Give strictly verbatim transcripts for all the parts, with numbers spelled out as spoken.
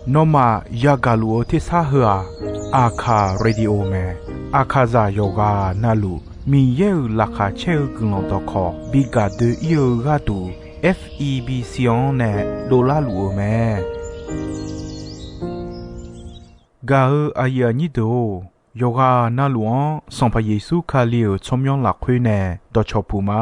Nawmaf yagaq luf-eu tersar heu-aq, Aqkaq Radio mae. Aqkaqzaq yawqghaq navluf Miqyaer-euq laqkhaq caer-eu guiqlanq dawqkawq bi gaq doe-ir-eu gharduq, F E B C-anr nae dovlar luf-eu mae. Gaq-eu aqyuif aqnyir deuq-or, yawqghaq navluf-anr Sanqpaq Yeqsur Kali-euq tsawrmyanr lafkhoer nae dawqcawq puq ma.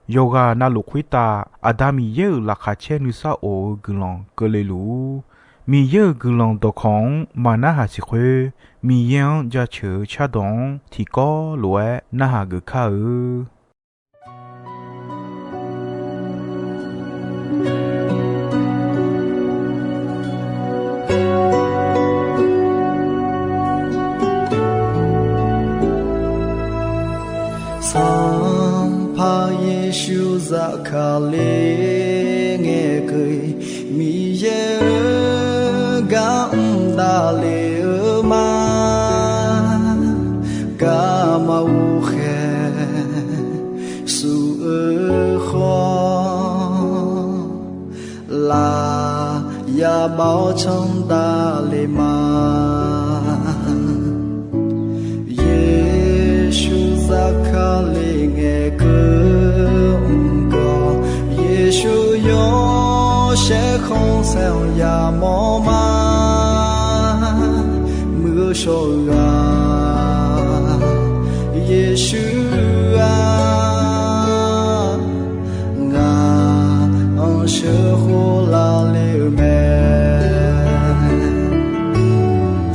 Yawqghaq navluf khoertav Aqda Miqyaer-euq laqkhaq caer nuisar of-eu guiqlanq keuvle luf-ur. Miqyaer-euq guiqlanq dawqkawq-anr maqnarhaq siq khoer, Miqyaer-anr jaceuq-eu cardawq-anr tiqkawv lof-aer narhaq geuf kar-eu. Sanqpaq Yeqsur zafkale ngaeqkeuv-iq, Miqyaer-euq gar mr davlef-eu ma. Garma ghovkhaeq suf-eu khawf, laf yabav-awr canr davlef ma. Yeqsur zafkale ngaeqkeuv mq gawq, Yeqsur yawshaef khanqsaer-anr yamawr ma. Muiq-eu shawr-eu ghaq, Yeqsur-aq, ngaq-anr sheuqkhof lavle-eu mae.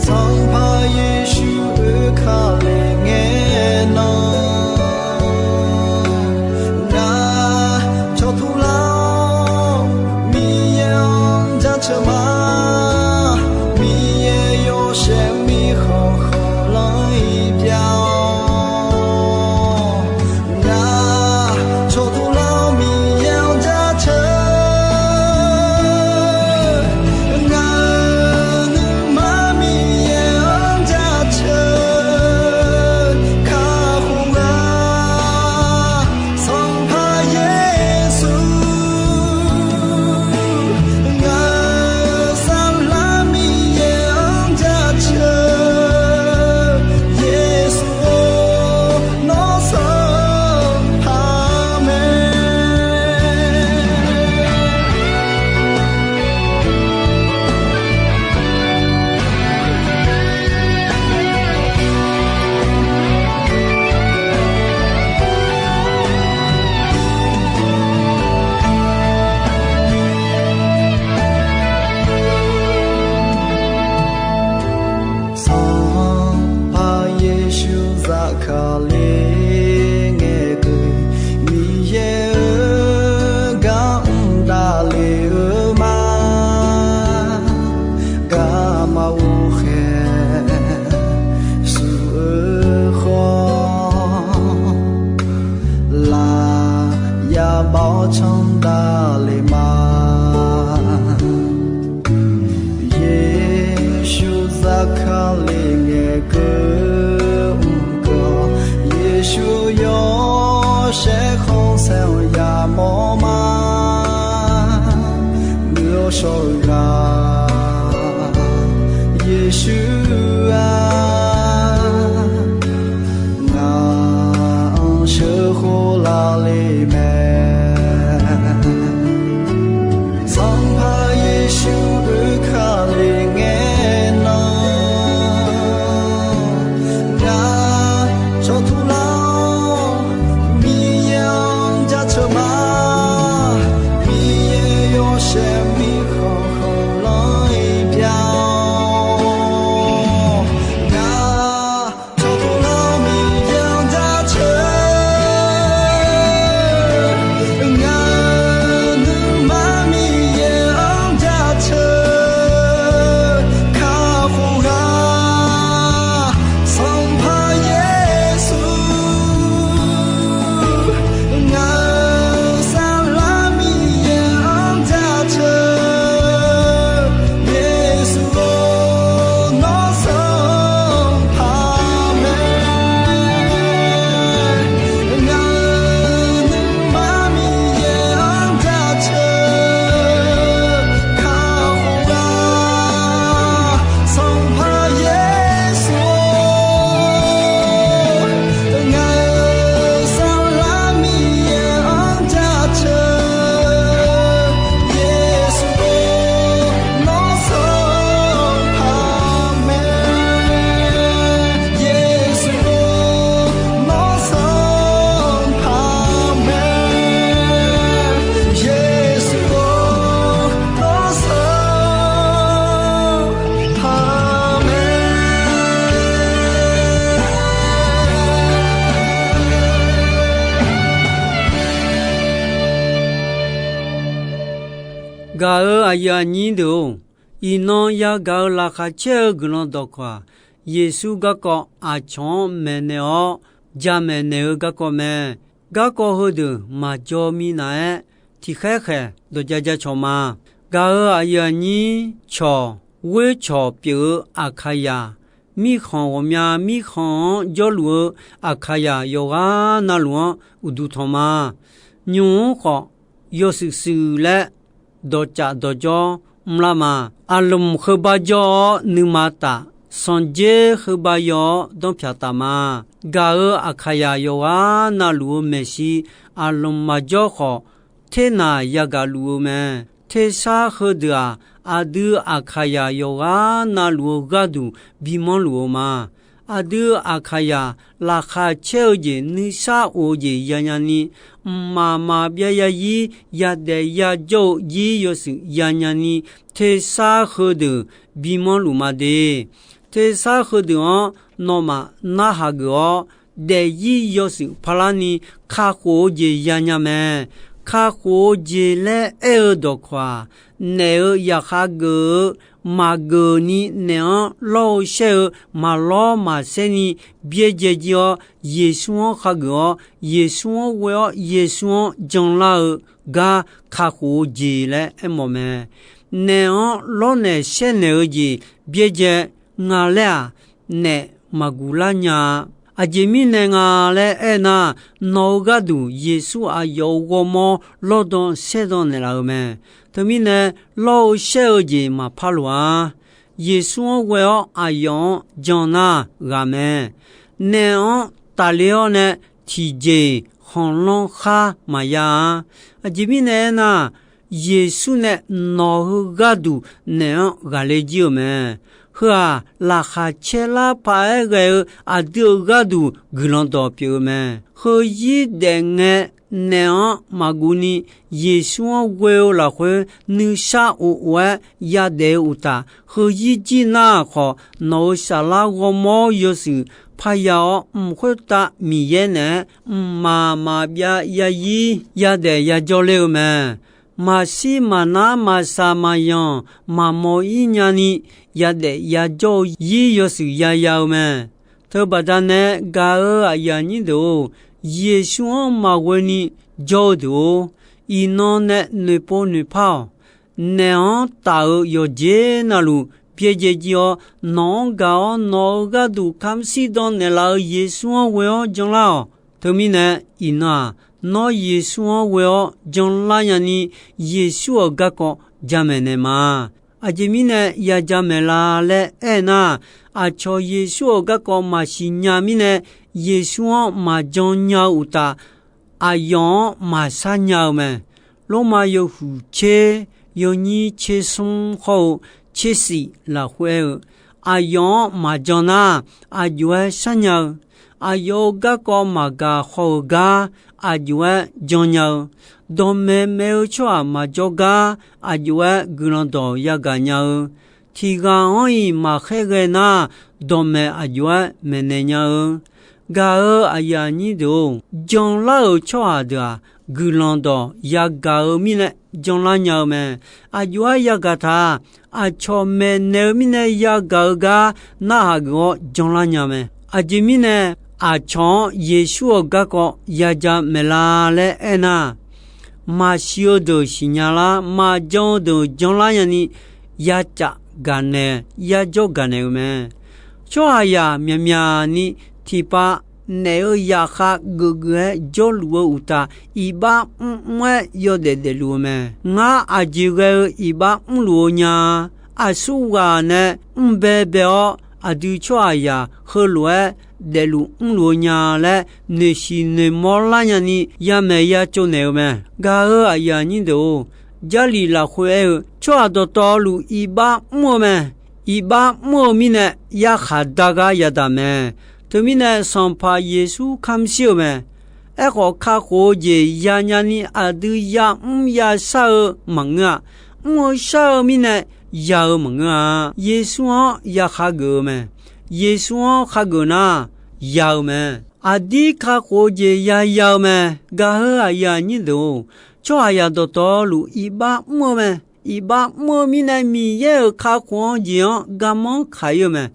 Sanqpaq Yeqsur oekale ngae nan, ngaq cawqtur lar-awr Miqyaer-anr jaceuq ma. Miqyaer yawshaef mirkhanq khanqlanr-iq pyav-awr, Gaq-euq aqyuif aqnyir deuq-or, iqnan yagaq-euq laqkhaq caer-eu guiqlanq dawqkawq-aq, Yeqsur garkawv aqcawq-anr maeqnaeq-awr jamaeq naeq-eu garkawv mae. Garkawv heudeuq maqjaw minav-aer, tiqkhaer khaeq dawqja ja cawq ma. Gaq-euq aqyuif aqnyir cawq, ghoer cawq pyeuf-eu Aqkaqyaq, mirkhanq ghawqmya mirkhanq-anr jawrluf-eu Aqkaqyaq yawqghaq navluf-anr uqduq tanq ma. Nymq-mr khawf, yawshuif shuif laer dawqcaf dawqjawr mrlar ma. Aqlmq heubar jawr-awr nuima taf, sanqdzer heubar yaw-awr danrpyaq taf ma. Gaq-euq Aqkaqyaq yawqghaq navluf-eu maeqshi, aqlmq maqjawr khawf, ternaq yagaq luf-eu mae. Tersar heudeuq-aq, aqdui Aqkaqyaq yawqghaq navluf-eu gharduq bimanr luf-eu ma. Aqdui Aqkaqyaq laqkhaq caer-eu jeq, nuisar of-eu jeq yanya ni, mqmaq maqbyav yazir yadaef yajawr-eu jir yawshuif yanya ni, tersar heudeuq bimanr luf ma de. Tersar heudeuq-anr nawmaf narhaq geuf-awr, daefzir yawshuif parlar ni kakhof-eu jeq yanya mae. Kakhof-eu jeq laer aer-eu dawqkawq-aq, naef-eu yaqkhav geuf-eu maqgeuf ni naef-anr lawr-eu shaer-eu maqlawr maqsaer ni byaerdzae jir-awr, Yeqsur-anr khageuf-awr, Yeqsur-anr ghoe-awr, Yeqsur-anr janlar-eu gar kakhof-eu jeq laer aermawf mae. Naef-anr lawrnaeq shaernaeq-eu jeq byaerdzae nga laer-aq, naef maqguq lar nya-a. Aqjeq mirnae nga laer aernar, nawq-eu gharduq Yeqsur aqyawf-euq ghawrmawr lawrdan saerdan naeqlaf-eu mae. Teumirnae, lawr-eu shaer-eu jeq maqpar loq-a. Yeqsur-anr ghoe-awr aqyawf-anr jan nar ghaq mae. Naef-anr tafle-awr nae tiqjeq-iq khanqlanr khar maqya-a. Aqjeq mirnae aernar, Yeqsur nae nawq-eu gharduq naef-anr ghaqler jir-euq mae. Heu-aq, laqkhaq caer lar paq-aer ghae-eu aqdui-euq gharduq guiqlanq dawq pyeuf-eu mae. Heuzir daef ngae naef-anr maqguv ni, Yeqsur-anr ghoe-eu lafkhoer nuisar of of-aer yadaef-eu uqtaf, heuzir jir nar khawf, nawq-euq saflar ghawrmawr yawshuif parya-awr, mq khoertav Miqyaer naeq-aer mqmaq maqbyav yazir yadaef yajawr ler-eu mae. Maqshir maqnar maqsaq maqyanq maqmawq-ir nyani yadaef yajawr-eu zir yawshuif yaya-eu mae. Teubaqda nae gaq-euq aqyuif aqnyir deuq-or, Yeqsur-anr maqghoe ni jawr-eu deuq-or, iqnan nae noeqpov noeqpar-awq. Naef-anr taf-eu yawqjeq navluf byaerdzae jir-awr, nawq-anr gaq-awr nawq-eu gharduq kamq shirdan naeqlaf-eu Yeqsur-anr ghoe-awr janlar-awq. Teumirnae, iqnan-aq, nawr Yeqsur-anr ghoe-awr janlar nyani, Yeqsur-euq garkawv jamaeq naeq ma. Aqjeq mirnae ya jamaeq la laer aernar, aqcawq Yeqsur-euq garkawv maqsiq nya mirnae, Yeqsur-anr maqjan nya-eu uqtaf, aqyawf-anr maqshar nya-eu mae. Lormav yawhuiq tser, yawnyir tser smr hawr-eu tser shif lafkhoer aer-eu, aqyawf-anr maqjan nar, aqjox-aer sharnya-eu, aqyawf-euq garkawv maqgaq haw-eu gar aqjox-aer jannya-eu, dawqmaeq maeq-eu tsawrhaq maqjawr gar aqjox-aer guiqlanq dawq yagaq nya-eu, tiq ghaq-anr-iq maqkhaer ghae nar, dawqmaeq aqjox-aer maeqnaeq nya-eu, gaq-euq aqyuif aqnyir deuq-or, janlar-euq tsawrhaq deuq-aq, guiqlanq dawq yagaq-eu mirnae janlar nya-eu mae. Aqjox-aer yagaq taq, aqcawq maeqnaeq-eu mirnae yagaq-eu gar narhaq geuf-awr janlar nya mae. Aqjeq mirnae, aqcawq-anr Yeqsur-euq garkawv ya jamaeq la laer aernar, maqsiq-eu deuq siqnya lar, maqjan-eu deuq janlar nyani, yacaf gaqnaeq, yajawr gaqnaeq-eu mae. Tsawrhaqzaq myaqmyaq ni tiqpav naef-eu zaqkhav geufgeuf-aer jawrluf-eu uqtaf, iqbax mrmr-aer yawdaef daefluf-eu mae. Ngar aqjeq ghae-eu iqbax mrluf-eu nya-a. Aqsurghaq nae mrbae bae-awr, aqdui tsawrhaqzaq heulof-aer daefluf mrluf-eu nya laer noeqsiq noeqmawr lar nyani yamaeq yacov naeq-eu mae. Gaq-euq aqyuif aqnyir deuq-or, Jarlif lafkhoer aer-eu, tsawrhaq dawqtawvluf iqbax mr-eu mae. Iqbax mr-eu mirnae yarkhaq dar gar yadaq mae. Teumirnae Sanqpaq Yeqsur kamq shir-euq mae. Aerkhawf, kakhof-eu jeq yanya ni aqdui yamr yashar-eu maqngeur-a. Mr-eu shar-eu mirnae ya-eu maqngeur-a. Yeqsur-anr ya khageuf-eu mae. Yeqsur-anr khageuf nar, ya-eu mae. Aqdir kakhof-eu jeq yaya-eu mae. Gaq-euq aqyuif aqnyir deuq-or, tsawrhaqzaq dawqtawvluf iqbax mr-eu mae. iqbax mr-eu mirnae Miqyaer-euq kakhof-anr jeq-anr garmanr kaq-ir-eu mae.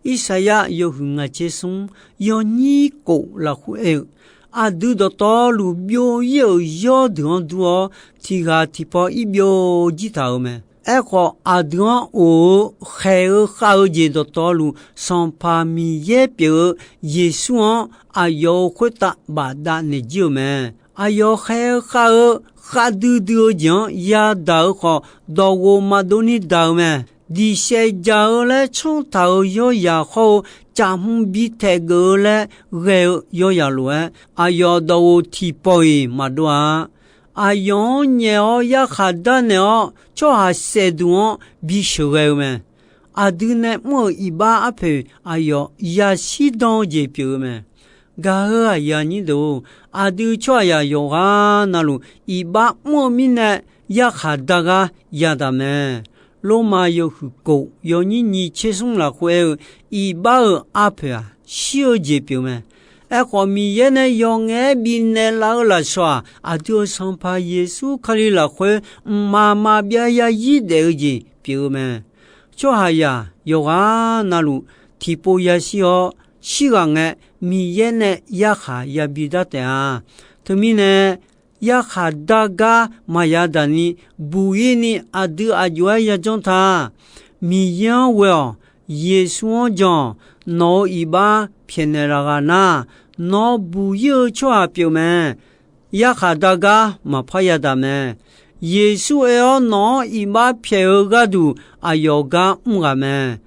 Irsaqyar yawhuiq ngaq tser smr yawnyir kof lafkhoer aer-eu, aqdui dawqtawvluf byov-ir-euq yawrdeuq-anr dur-awr, tiq ghaq tiqpaw ir byov jir taq-euq mae. Aerkhawf, aqdui-anr of-eu khaeq-eu khav-eu jeq dawqtawvluf, Sanqpaq Miqyaer pyeuf-eu Yeqsur-anr aqyawf-euq khoertav bafdav naeq jir-eu mae. Aqyawf khaeq-eu khav-eu, khavdui dui-eu jeq-anr yadaq-eu khawf, dawqghof maqdov ni daq-eu mae. Diqsaef jaq-eu laer tsanr taq-euq yawryaq hawr-eu, caqhm bi taeq geuf-eu laer ghae-eu yawryaq lof-aer, aqyawf dawqghof tiqpawf-iq maqdov-a. Aqyawf-anr nyaef-awr yarkhaq darnaeq-awr, tsawrhaq saefduq-anr bi sheuqghae-eu mae. Aqdui nae mr-euq iqbax arpoeq aqyawf yashir dan-eu jeq pyeuf-eu mae. Gaq-euq aqyuif aqnyir deuq-or, aqdui tsawrhaqzaq yawqghaq navluf iqbax mr-eu mirnae yarkhaq dar gar yadaq mae. Lormav yawhuiq kof yawnyir nyiq tser smr lafkhoer aer-eu, iqbax-euq arpoeq-aq, shir-eu jeq pyeuf mae. Aerkhawf, Miqyaer nae yawqngaef-aer bifnaeq laf-eu lafsawq-aq, aqdui-euq Sanqpaq Yeqsur Kali lafkhoer mqmaq maqbyav yarzir daef-eu jeq pyeuf-eu mae. Tsawrhaqzaq yawqghaq navluf tiqpov yashir-awr, shirghaq ngae Miqyaer nae yarkhaq yabi dar taef-a. Teumirnae, yarkhaq dar gar maqya daq ni buq-ir ni aqdui aq jov-aer yajanr ta. Miqyaer-anr ghoe-awq. Yeqsur-anr jan-awq. Nawq-euq iqbax pyaeqnaeq laf ghaq nar, nawr buq-ir-eu tsawrhaq pyeuf mae. Yarkhaq dar gar maqpar yadaq mae. Yeqsur oe-awr nawq-anr iqbax pyaeq-eu gharduq aqyawf gar mr ghaq mae.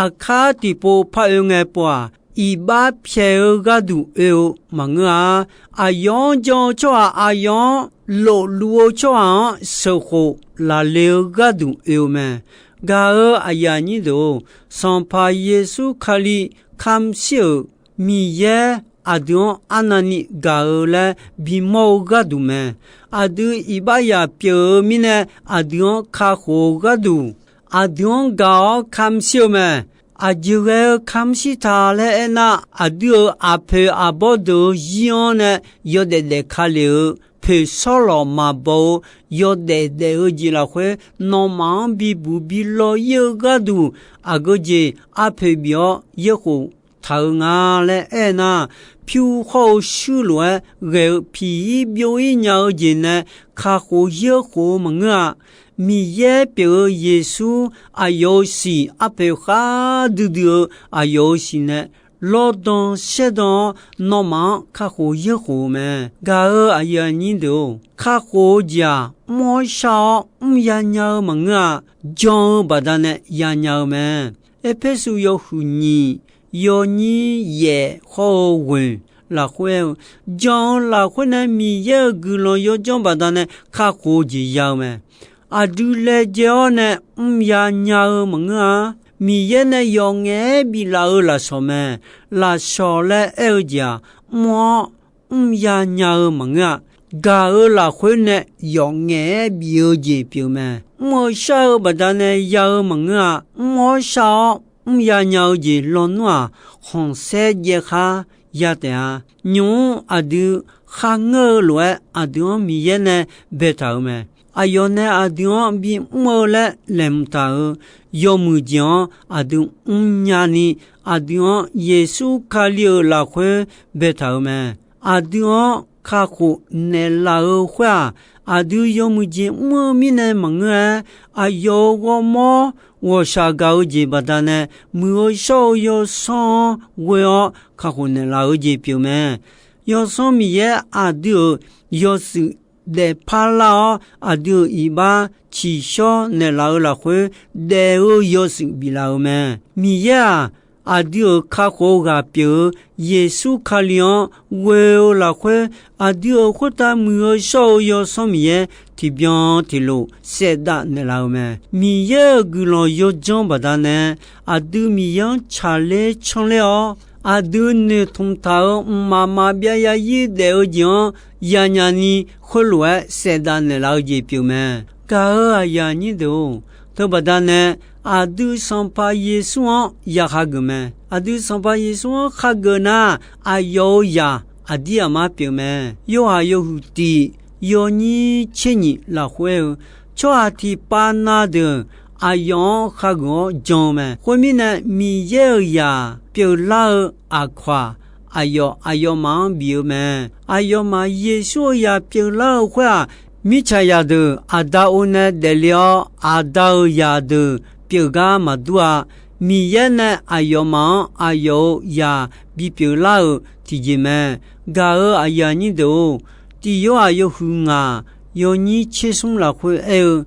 Aqkar tiqpov par oe ngae pov-aq, iqbax pyaeq-eu gharduq oe-eu maqngeur-a. Aqyawf-anr jan-eu tsawrhaq aqyawf-anr lofluf-eu tsawrhaq-anr sheuqkhof laqle-eu gharduq oe-eu mae. Gaq-euq aqyuif aqnyir deuq-or, Sanqpaq Yeqsur Kali kamq shir-euq Miqyaer aqdui-anr arnavni gaq-eu laer bimawr-eu gharduq mae. Aqdui iqbaxzaq pyeuf-eu mirnae aqdui-anr kakhof-eu gharduq, aqdui-anr gaq-awr kamq shir-eu mae. Aqjeq ghae-eu kamq shir ta laer aernar, aqdui-euq aqpoeq aqbawr deuq-euq zir-anr nae yawdaef daef ka lef-eu poeqsawr lawq maqbaw-eu yawdaef daef-eu jeq lafkhoer, nawmaf-anr bibuq bi law-ir-eu gharduq, aqgeu jeq arpoeq bif-awr yaerkhof taq-eu nga laer aernar, pyur hawr-eu shuir lof-aer ghae-eu piq-ir byov-ir nya-eu jeq nae kakhof yaerkhof-eu maqngeur-a. Miqyaer pyeuf-eu Yeqsur, aqyawf-euq siq arpoeq khar duidui-eu aqyawf-euq siq nae lawrdan saerdan-awr, nawmaf-anr kakhof yaerkhof-eu mae. Gaq-euq aqyuif aqnyir deuq-or, kakhof-eu jeq-aq, mr-awr shar-awr mrya nya-eu maqngeur-a. Jan-eu baqdanae yanya-eu mae. Erpersu yawhuiq nyiq yawnyir yaef hawr-eu ghoeq lafkhoer aer-eu, jan-eu lafkhoer nae Miqyaer-euq guiqlanq yawdzanr baqdanae kakhof-eu jeq ya-eu mae. Aqdui laejae-awr nae mrya nya-eu maqngeur-a. Miqyaer nae yawqngaef-aer biflaf-eu lafsawq mae. Lafsawq laer aer-eu jeq-aq, mr-awr mrya nya-eu maqngeur-a. Gaq-eu lafkhoer nae yawqngaef-aer bif-eu jeq pyeuf mae. Mr-eu shar-eu baqdanae ya-eu maqngeur-a. Mr-awr shar-awr mrya nya-eu jeq lawnmr-aq, khanqsaer jaev khar ya taef-a. Nymq-mr aqdui kharngeur-eu lof-aer aqdui-anr Miqyaer nae baetaq-euq mae. Aqyawf nae aqdui-anr bimr-eu laer laeqhmq taq-euq yawmuiq jeq-anr aqdui mrnya ni, aqdui-anr Yeqsur Kali-euq lafkhoer baetaq-euq mae. Aqdui-anr kakhof naeqlaf-eu khoer-aq, aqdui yawmuiq jeq mr-eu mirnae maqngeur-aer, aqyawf-euq ghawrmawr ghawqshaq gaq-eu jeq baqdanae, muiq-eu shawr-eu yawsanr-anr ghoe-awr kakhof naeqlaf-eu jeq pyeuf mae. Yawsanr Miqyaer aqdui-euq yawshuif daefpar lar-awr, aqdui-euq iqbax tsiqshawr naeqlaf-eu lafkhoer daef-eu yawshuif biflaf-euq mae. Miqyaer-aq, aqdui-euq kakhof-eu ghaq pyeuf-eu Yeqsur Kali-anr ghoe-eu lafkhoer, aqdui-euq khoertav muiq-eu shawr-eu Yawsanr Miqyaer tiqbyan tiqlof saevdav naeqlaf-euq mae. Miqyaer-euq guiqlanq yawdzanr baqdanae, aqdui Miqyaer-anr tsaqler canrler-awr, aqdui noeqtmq taq-euq mqmaq maqbyav yaryir daef-eu jeq-anr yanya ni, khoerlof-aer saevdav naeqlaf-eu jeq pyeuf mae. Gaq-euq aqyuif aqnyir deuq-or, teubaqda nae aqdui Sanqpaq Yeqsur-anr ya hageuf mae. Aqdui Sanqpaq Yeqsur-anr hageuf nar, aqyawf-euq zaq aqdir aqmar pyeuf mae. Yorhaq yawhuiq tiq yawnyir tser nyiq lafkhoer-eu, tsawrhaq tiqpav na deuq aqyawf-anr khageuf-awr jan-eu mae. Khoermirnae, Miqyaer-euq zaq pyeuflar-eu aqkawq-aq, aqyawf aqyawfmaf-anr bif-eu mae. Aqyawfmaf Yeqsur-euq zaq pyeuflar-eu khoer-aq, mirtsaq zaqdeuq aqda o nae daefle-awr, aqda-euq zaqdeuq pyeuf gar maqdur-a. Miqyaer nae aqyawfmaf-anr aqyawf-euq zaq bipyeuf lar-euq tiqjeq mae. Gaq-euq aqyuif aqnyir deuq-or, Tiq Yorhaq yawhuiq ngaq yawnyir tser smr lafkhoer aer-eu,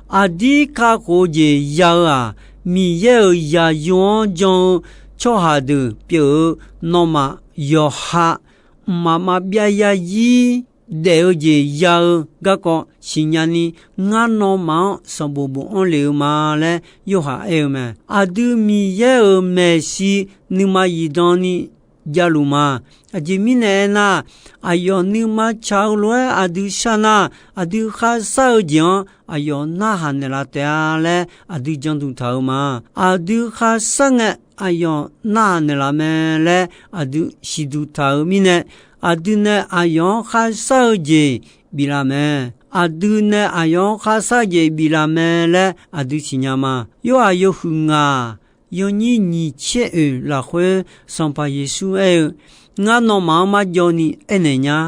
aqdir kakhof-eu jeq ya-eu-aq, Miqyaer-euq zaqyo-anr jan-eu tsawrhaq deuq pyeuf-eu nawmaf yawqha mqmaq maqbyav zarzir daef-eu jeq ya-eu garkawv siqnya ni, ngar nawmaf-anr sanqbof bofanr lef-eu ma laer Yorhaq aer-eu mae. Aqdui Miqyaer-euq maeqshi nuima zifdan ni javluf ma. Aqjeq mirnae aernar, aqyawf nuima tsaq-eu lof-aer aqdui shar nar, aqdui kharshar-eu jeq-anr aqyawf narhaq naeqlaf taef-a laer aqdui janduq taq-euq ma. Aqdui kharshar ngae, aqyawf narhaq naeqlaf mae laer aqdui siqduq taq-euq mirnae, aqdui nae aqyawf-anr kharshar-eu jeq biflaf mae. Aqdui nae aqyawf-anr kharshar jeq biflaf mae laer aqdui siqnya ma. Yorhaq yawhuiq ngaq yawnyir nyiq tser oeq lafkhoer, Sanqpaq Yeqsur aer-eu, Ngar nawmaf-anr marjawv ni aernaeq nya.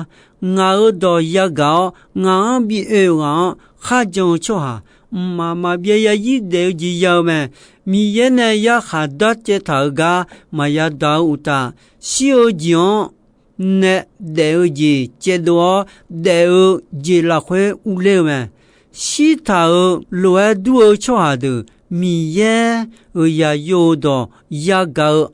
Ngaq-euq dawq yagaq-awr, ngaq-anr bi oe-eu ghaq-anr kharjan-eu tsawrhaq, mqmaq maqbyav zarzir daef-eu jeq ya-eu mae. Miqyaer nae yarkhaq darcaev taq-euq gar maqya daq-eu uqtaf, shir-eu jeq-anr nae daef-eu jeq caevdov-awr, daef-eu jeq lafkhoer urler-eu mae. Shirtaq-euq lof-aer dur-eu tsawrhaq deuq, Miqyaer-euq zaqyo-euq dawq yagaq-eu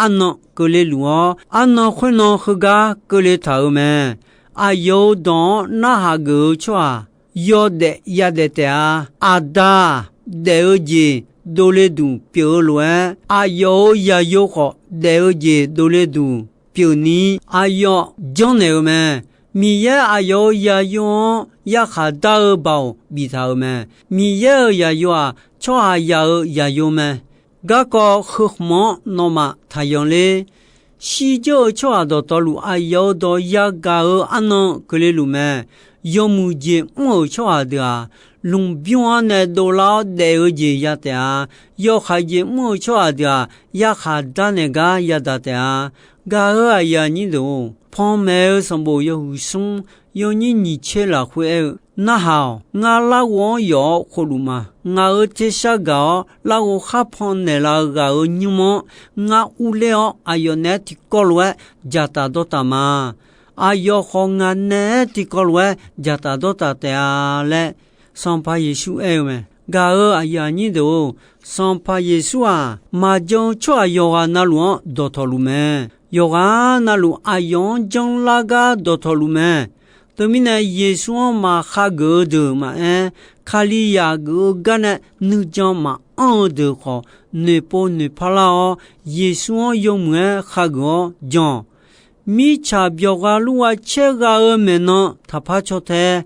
arnan keuvle luf-awr, arnan khoernan heugar keuvle taq-euq mae. Aqyawf-euq dawq-anr narhaq geuf-eu tsawrhaq yawdaef yadaef taef-a. Aqda-aq, daef-eu jeq dovle duq pyeuf-eu lof-aer, aqyawf-euq zaqyo khawf daef-eu jeq dovle duq pyeuf ni, aqyawf janrnaeq-eu mae. Miqyaer aqyawf-euq zaqyo-anr yarkhaq dar-eu baoq biftaq-euq mae. Miqyaer-euq zaqyo-aq, tsawrhaqzaq-euq zaqyo mae. Garkawv heu khmq-anr nawmaf taqyanq ler. Shirdzeur-eu tsawrhaq dawqtawvluf aqyawf-euq dawq yagaq-eu arnan keuvle luf mae. Yawmuiq jeq mr-euq tsawrhaq deuq-aq, lmqbymr-anr nae dovlar-awr daef-eu jeq ya taef-a. Yawkhav jeq mr-euq tsawrhaq deuq-aq, yarkhaq darnaeq gar yadaq taef-a. Gaq-euq aqyuif aqnyir deuq-or, Panmaeq-eu sanqbof yawhuiq smr yawnyir nyiq tser lafkhoer aer-eu, Narhaq-awq. Ngar larghov-anr yawf-awr khofluf ma. Ngaq-euq tersar gaq-awr larghov khar pan naeqlaf-eu ghaq-euq nymr-anr ngar urler-awr, aqyawf naeq-aer tiqkawv lof-aer dzaqtaf dawrtaf ma. Aqyawf khawf ngaq naeq-aer tiqkawv lof-aer dzaqtaf dawrtaf taef-a laer, Sanqpaq Yeqsur aer-eu mae. Gaq-euq aqyuif aqnyir deuq-or, Sanqpaq Yeqsur-aq, maqjan-eu tsawrhaq yawqghaq navluf-anr dawqtawvluf mae. Yawqghaq navluf aqyawf-anr janlar gar dawqtawvluf mae. Teumirnae, Yeqsur-anr maqkhageuf-eu deuq maqaer, Kalizaq geuf-eu gar nae nuijan maqanr-eu deuq khawf, noeqpov noeqpar lar-awr, Yeqsur-anr yawmuiq-aer khageuf-awr jan-awq. Mirtsaq byawq gha lur gha caer gha-eu maeqnan taqpar caw tae.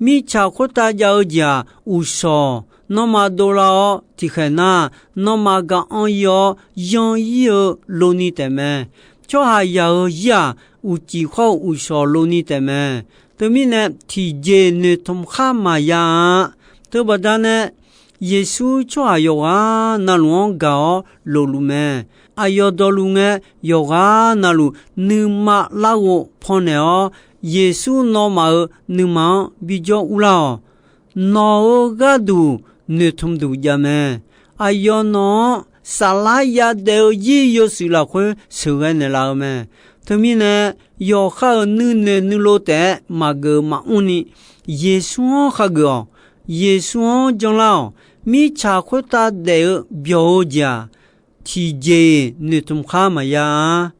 Mirtsaq khoertav jav-eu jeq-aq, uqshawq. Nawmaf dovlar-awr tiqkhaeq nar, nawmaf gaq-anr ir-awr yan ir-eu lov ni taefmae. Tsawrhaqzaq-euq zir-aq, uqcif khawr-eu uqshawq lov ni taefmae. Teumirnae, tiqjeq noeqtmq khar maqya-a. Teubaqda nae, Yeqsur tsawrhaq yawqghaq navluf-anr gaq-awr lofluf mae. Aqyawf dawqluf ngae, yawqghaq navluf nuima larghov pannaeq-awr, Yeqsur nawmaf-euq nuima-anr bijawr urlar-awq. Nawq-euq gharduq noeqtmq duq javmae. Aqyawf nawq-anr saflar yadaef-eu zir yawshuif lafkhoer sheuqghae naeqlaf-eu mae. Teumirnae, yawqha-euq nuinoeq nuilov taef-aer maqgeuf maqmr ni, Yeqsur-anr khageuf-awq. Yeqsur-anr janlar-awq. Mirtsaq khoertav daef-eu byawq-eu jeq-aq, tiqjeq-iq noeqtmq khar maqya-a.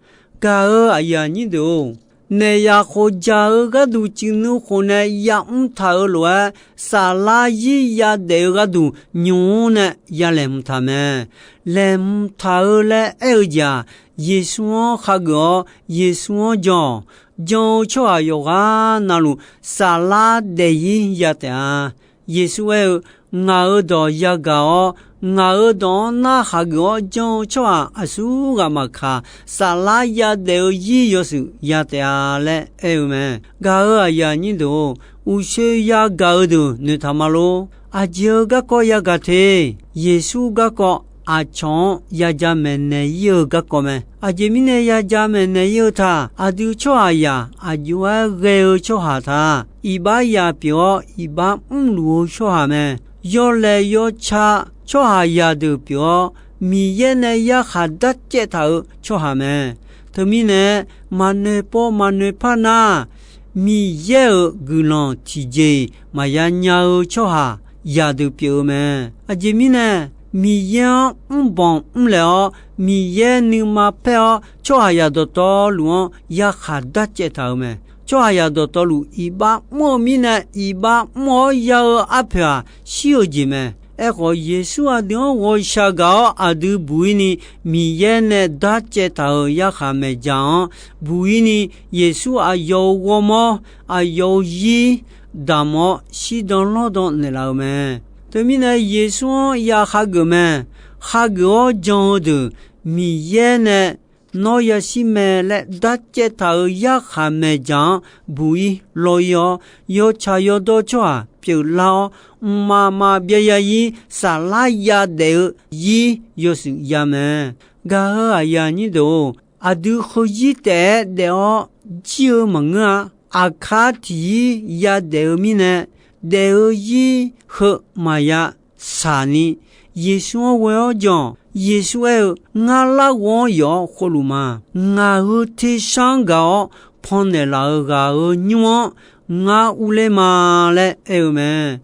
Gaq-euq aqyuif aqnyir deuq-or, naeq yaq khof jaq-eu gharduq cuiv nuikhof nae yamr taq-eu lof-aer, saflar zir yadaef-eu gharduq nymq-mr nae ya laeqhmq taq mae. Laeqhmq taq-eu laer aer-eu jeq-aq, Yeqsur-anr khageuf-awr Yeqsur-anr jan-awq. Jan-eu tsawrhaq yawqghaq navluf saflar daef-ir ya taef-a. Yeqsur aer-eu, Ngaq-euq dawq yagaq-awr, ngaq-euq dawq-anr narhaq geuf-awr jan-eu tsawrhaq aqsurghaq maqkaq, saflar yadaef-eu zir yawshuif ya taef-a laer aer-eu mae. Gaq-euq aqyuif aqnyir deuq-or, uqshoe yagaq-eu deuq noeqtaq ma lor. Aqjeq-eu garkawv yagaq te. Yeqsur garkawv aqcawq-anr yaja maeqnaeq ir-eu garkawv mae. Aqjeq mirnae yaja maeqnaeq ir-eu taq, aqdui tsawrhaqzaq aqjox-aer ghae-eu tsawrhaq taq, iqbax yaq pyeuf-awr iqbax mrluf-eu tsawrhaq mae. Yawlaeq yawca tsawrhaqzaq deuq pyeuf-awr, Miqyaer nae yarkhaq darcaev taq-euq tsawrhaq mae. Teumirnae, maqnoeq pov maqnoeq par nar, Miqyaer-euq guiqlanq tiqjeq-iq maqya nya-eu tsawrhaqzaq deuq pyeuf-eu mae. Aqjeq mirnae, Miqyaer-anr mrbanq mrlaeq-awr, Miqyaer nuima paer-awr, tsawrhaqzaq dawqtawvluf-anr yarkhaq darcaev taq-euq mae. Tsawrhaqzaq dawqtawvluf iqbax mr-eu mirnae, iqbax mr-awr ya-eu arpoeq-aq, shir-eu jeq mae. Aerkhawf, Yeqsur aqdui-anr ghawqshaq gaq-awr aqdui buq ir ni, Miqyaer nae darcaev taq-euq yarkhaq maeqdzaq-anr buq ir ni, Yeqsur aqyawf-euq ghawrmawr, aqyawf-euq zir damq-awr shirdan lawrdan naeqlaf-eu mae. Teumirnae, Yeqsur-anr ya hageuf mae. Hageuf-awr jan-eu deuq, Miqyaer nae nawr yashir mae laer darcaev taq-euq yarkhaq maeqdzaq-anr buq ir law ir-awr, yawtsaq yawdawr tsawrhaq pyeuflar-awr, mqmaq maqbyav ya ir saflar yadaef-eu zir yawshuif ya mae. Gaq-euq aqyuif aqnyir deuq-or, aqdui heuzir taef-aer daef-awr jir-eu maqngeur-a. Aqkar tiqzir yadaef-eu mirnae, daef-eu zir heu maqya shaq ni, Yeqsur-anr ghoe-awr jan-awq. Yeqsur aer-eu, Ngar larghov-anr yawf-awr khov luf ma. Ngaq-euq tersar-anr gaq-awr pannaeq laf-euq ghaq-euq nymr-anr ngar urler ma laer aer-eu mae.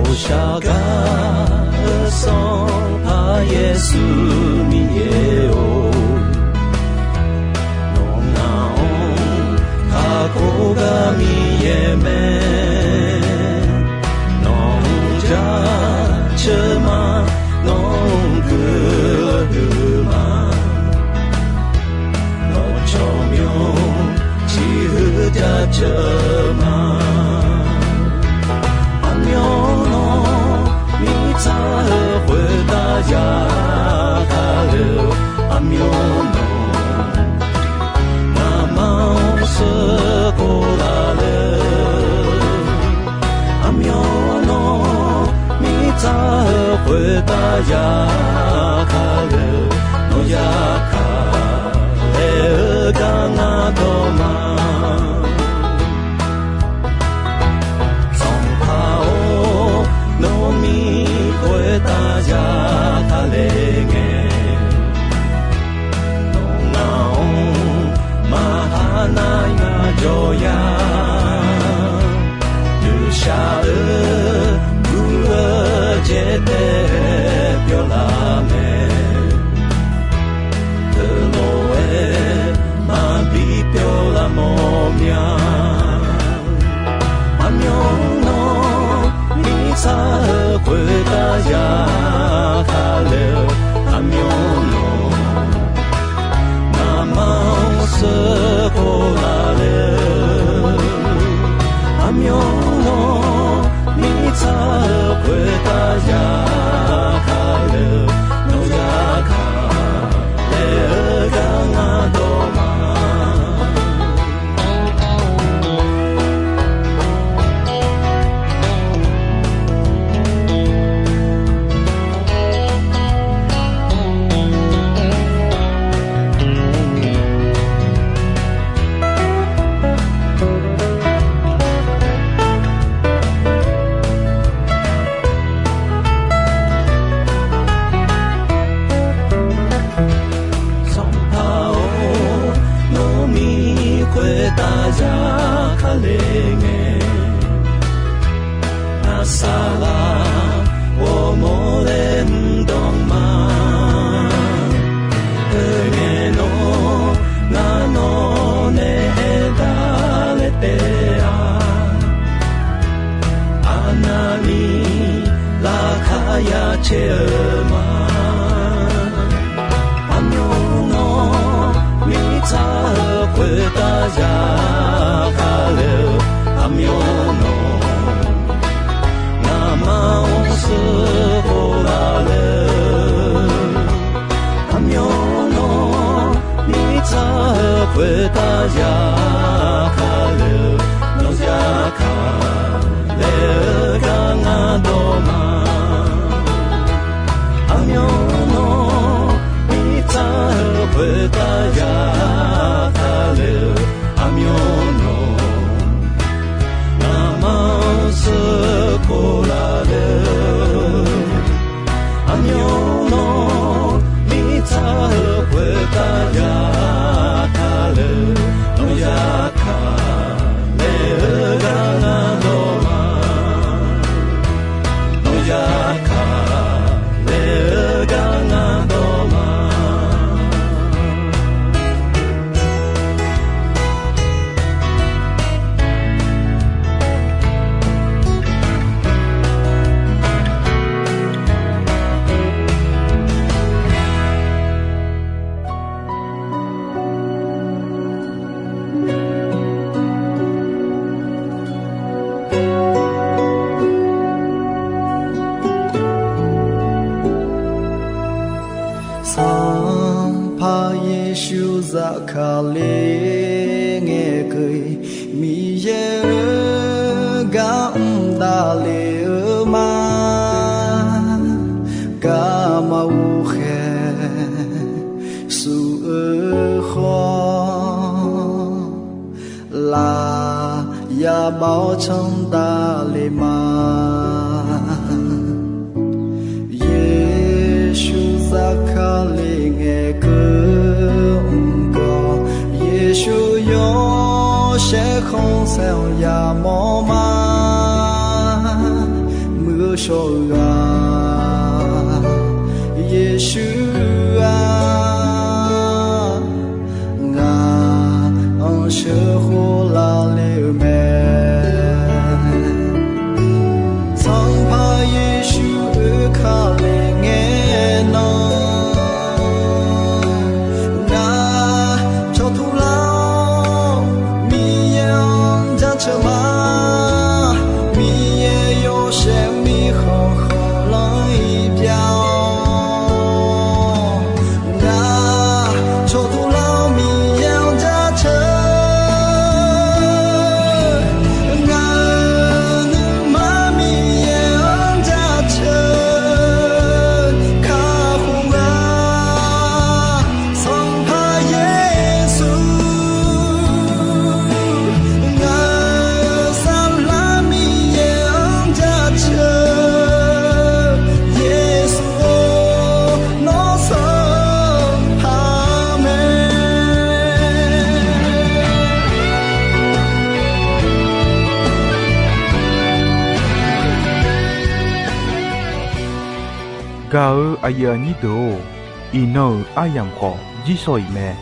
我下嘎而上怕耶稣你也哦， Nawq ngaq-anr kakhof gar Miqyaer mae. Nawq-anr jaceuq ma, nawq-anr guiqlanq huiq ma. Nawq tsawrmyanr ciqhuiq jaceuq ma. Aqmyan nawq mirtsaq-euq khoertav yagaq le. Aqmyan nawq ngaqma-anr sheuqkhof laf le. Aqmyan nawq mirtsaq-euq khoertav yagaq le. Nawq yagaq laer-eu gar ngar dawq ma. Sanqpaq-or, nawr mir khoertav yagaq le ngae, nawq ngaq-anr maqha nar ngaq jawr ya. Nuishaq-eu gur-eu jeq taef-aer pyawr laf mae. Teulof-aer maqbi pyawr laf mawr mya. khoertav ya kale, nawq ya kale-eu gar ngar dawq ma. Aqmyanluf mirtsaq-eu khoertav ya kale, aqmyanluf ngaqma-anr sheuqkhof laf le. Aqmyanluf mirtsaq-eu khoertav ya kale, nawq ya kale-eu gar ngar dawq ma. Nawq ya kale-eu gar ngar dawq ma. Sanqpaq Yeqsur zafkale ngae keuv-iq, Miqyaer-euq gar mr davle-eu ma. Garma ghovkhaeq shuf-eu khawf, laf ya bav-awr can davle ma. Yeqsur zafkale ngae keuv mq gawq, Yeqsur yawshaef khanqsaer-anr yamawr ma. Muiq-eu shawr-eu ghaq, Yeqsur-aq, ngaq-anr sheuqkhof laf le-eu mae. Sanqpaq Yeqsur oekale ngae nan, ngaq cawqtuv lar-awr Miqyaer-anr jaceuq ma. Miqyaer yawshaef mirkhanq khanqlanr-iq pyav-awr, ngaq cawqtuv lar-awr Miqyaer-anr jaceuq, ngaq-euq nuima Miqyaer-anr jaceuq kakhof-a. Sanqpaq Yeqsur, ngaq-euq saflar Miqyaer-anr jaceuq, Yeqsur-or, nawr Sanqpaq mae. Gaq-eu aqyuif aqnyir deuq-or, iqnan-euq aryamq khawf jirsawq iq mae.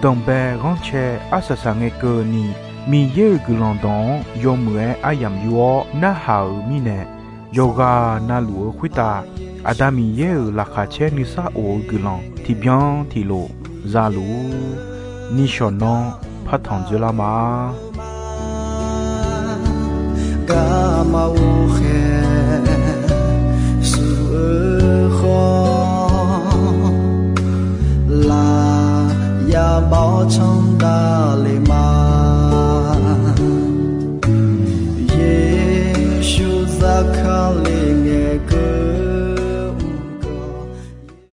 Danqbae ghanrcae arsaq saq ngae keuvni, Miqyaer-euq guiqlanq dawq-anr yawmuiq-aer aryamq yur-awr narhaq-euq mirnae, yawqghaq navluf-eu khoertav Aqda Miqyaer-euq laqkhaq caer nuisar of-eu guiqlanq tiqbyan tiqlof za luf-ur. Nishawq nanr partanq dzoerlar ma. Garma ghovkhaeq shuf-eu khawf, laf ya bav-awr can davle ma.